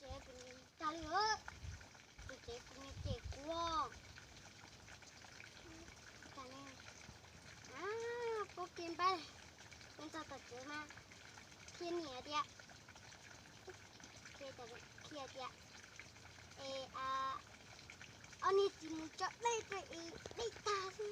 Tag li, kuv tsev kuv niam cem kuv. Tag li, pub kev npab, nyob txog tom tsev mas qhia niam tias, qhia tias, es ob niag txiv mus coj dej rau es dej tag xwb.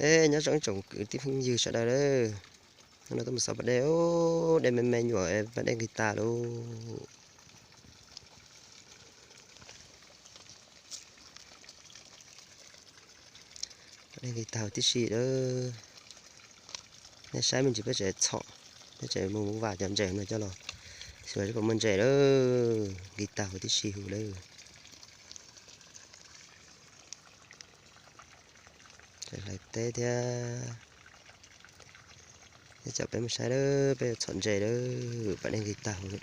Nyob zoo ib tsoom kwv tij phooj ywg sawv daws, hnub no tuaj mus xauj pas dej, dej me me nyuam, pas dej nqis tag lauj. Pas dej nqis tag huv tib si lawm. Nej saib me ntsis peb tseem txhom, peb tseem mus vam cov ntses no coj los xyuas seb puas muaj ntses lawm, nqis tag huv tib si huv lawm. Tseem hlais teb thiab. Ces peb mus saib lawm, peb yuav txhom ntses lawm, pas dej nqis tag huv.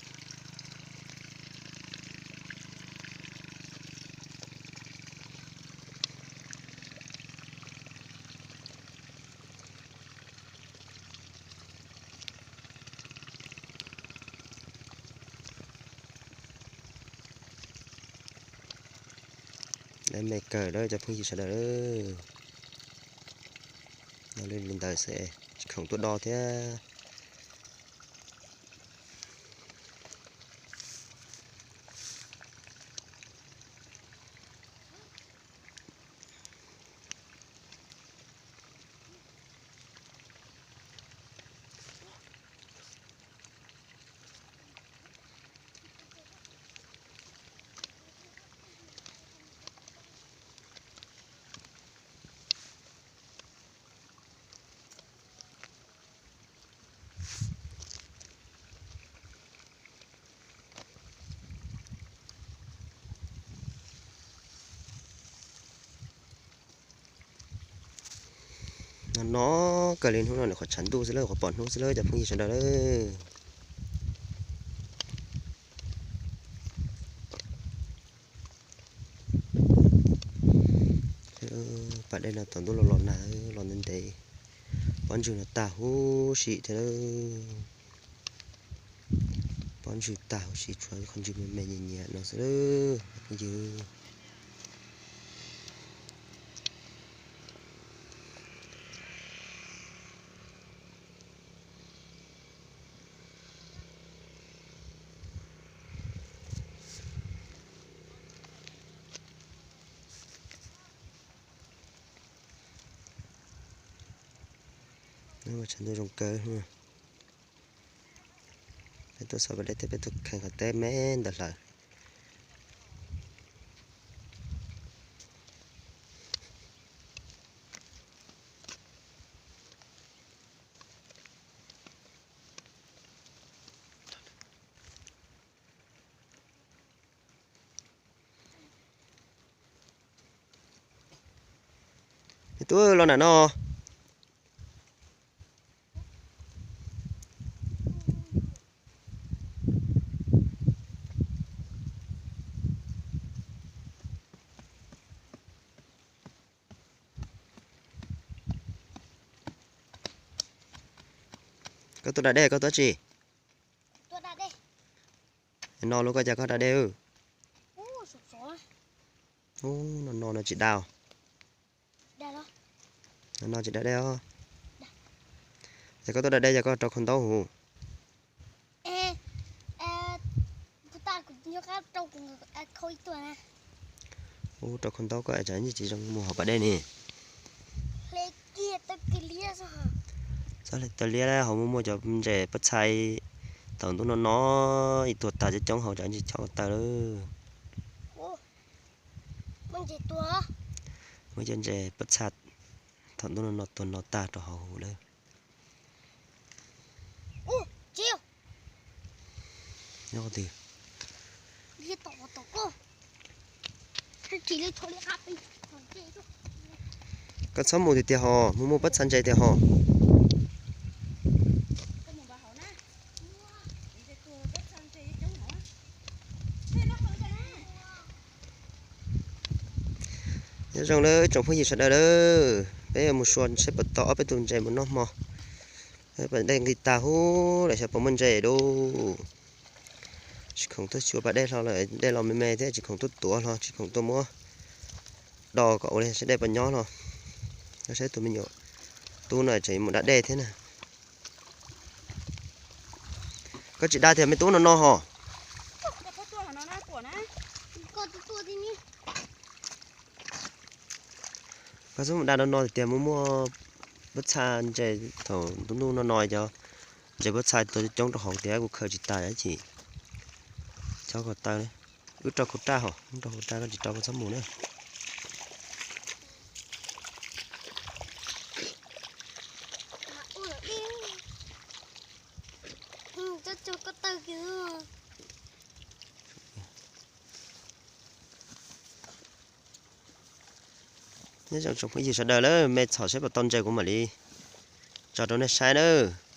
Dej me kawg lawm cov phooj ywg sawv daws. Nyob li ntawd xwb, tsis khoom tuaj do thiab. No no kawg li, hnub no nws qhov tshav ntuj xwb lawm, qhov pom hnub xwb lawm cov phooj ywg sawv daws lawm. Pas dej no thaum ntuj los los nag los ntev ntev, pob ntseg no tag huv si thiab lawm. Pob ntseg tag huv si, tshuav qhov ntseg me me nyias nyias no xwb lawm phooj ywg. Tshav ntuj zoo kawg. Peb tuaj xauj pas dej thiab peb tuaj kheev qhov teb me ntawd hlawv. Tub, los nram no. Koj tuaj da dej, koj tuaj tsi? No lub koj cas koj da dej. Ub, no no no tsis da. No no tsis da dej os. Ces koj tuaj da dej yog koj rau khau ntaub hauv. Ub, rau khau ntaub koj es tsam ntshe tsis zoo mus hauv pas dej ne. Txhob hle taw liab, hauv muaj muaj cov ntses pob txha, thaum ntuj no no ib tuag tag coob coob hauv tsam ntshe chob ko taw lawm. Muaj cov ntses pob txha thaum ntuj no no tuag no tag rau hauv huv lawm. Nyob qhov twg? Koj txhob mus tiag tiag hos, mus muaj pob txha ntses tiag hos. Nyob zoo lawm tsoom phooj ywg sawv daws lawm, peb yuav mus xyuas seb puas tau ob peb tug ntses mus noj hmo. Pas dej nqis tag huv lawm xyov puas muaj ntses dua. Tsis khoom tuaj xyuas pas dej hlo lawm, dej los me me thiab tsis khoom tuaj tuav hlo, tsis khoom tuaj muab do kom ua li seb dej puas nyob hlo. Saib tus me nyuam tub no tseem mus da dej thiab na. Koj tsis da tiag me tub no no hos. Koj txhob mus da no no tiag, muaj muaj pob txha ntses thaum ntuj ntuj no no cov ntses pob txha tuag coob rau hauv tiag kuv khaws tsis tas dab tsi. Chob ko taw, wb rau khau raj hos, wb rau khau raj koj tsis rau koj txhob mus na. Nyob zoo tsoom phooj ywg sawv daws lawm, me txhom saib puas tau ntses kuv mam li tso rau nej saib nawb.